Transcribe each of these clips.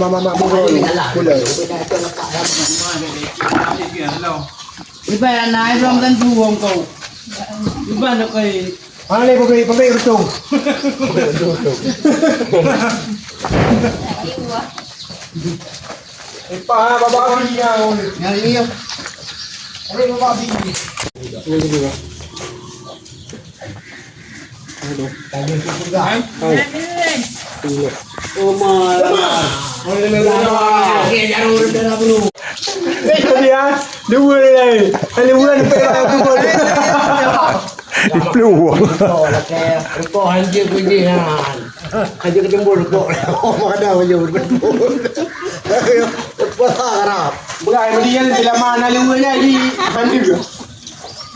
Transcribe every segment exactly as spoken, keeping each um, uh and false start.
Mak, mak, mak, mak, mak, mak. Iban aneuk ai lom kan tuwông kau. Iban nak kai. Mana ni pabrik, pabrik rutung. Ipah, babah abis ya. Ya, ya, ya. Ada babah abis. Ini dulu, Bang. Aduh. Hai. Oh my. Okey, jarum darah bulu. Eh, tadi ah, dua ni. Ada dua ni. Ipluh. Rukok lakée, rukok hanjeuet kunci nyan. Hanjeuet keutumbul rukok. Oh, mana hanjeuet keutumbul. Puasa harap. Bukan, kemudian bila mana luar jadi. Hanjeuet.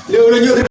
Lu, lu, lu.